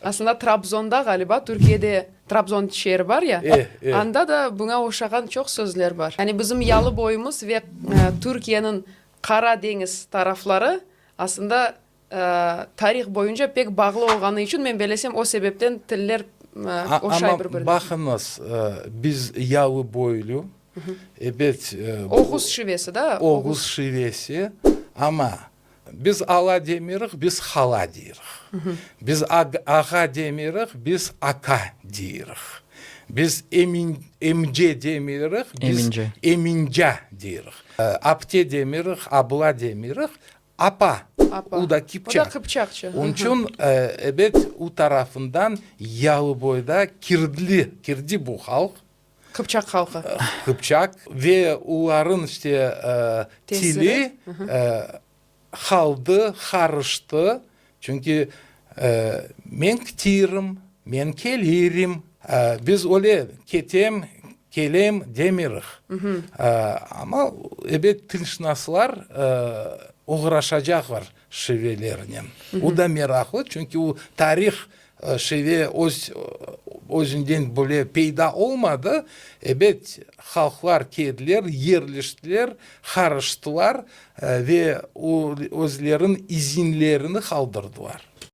Aslında Trabzonda, ğaliba, Türkiyede Trabzon şeeri bar ya, anda da buña oşağan çoq sözler bar. Yani bizim yalı boyumız ve Türkiyeniñ Qara deñiz tarafları aslında tarih boyunca pek bağlı olğanı içün, men bellesem, o sebepten tiller oşay bir-birine. Amma baqıñız, biz yalı boylu, ebet. Oğuz şivesi, da? Oğuz şivesi, amma Biz ala demirih, biz hala deyirih. Biz ağa demirih, biz aka deyirih. Biz emce demirih, biz eminca deyirih. Apte demirih, abla demirih, apa, u da kipçak. Onıñ içün, ebet, u tarafından Yalıboyda kirdli, kirdi bu halq. Qıpçaq halqı. Qıpçaq ve olarıñ işte tili qaldı, qarıştı. Çünki men ktirim, men kelirim. Biz öyle ketem, kelem demirih. Amma ebet tilşınaslar oğraşacaqlar şivelernen. O da meraqlı, çünki o tarih Şive öz özünden böyle peyda olmadı. Ebet, halqlar keldiler, yerleştiler, qarıştılar ve özleriniñ izinlerini qaldırdılar.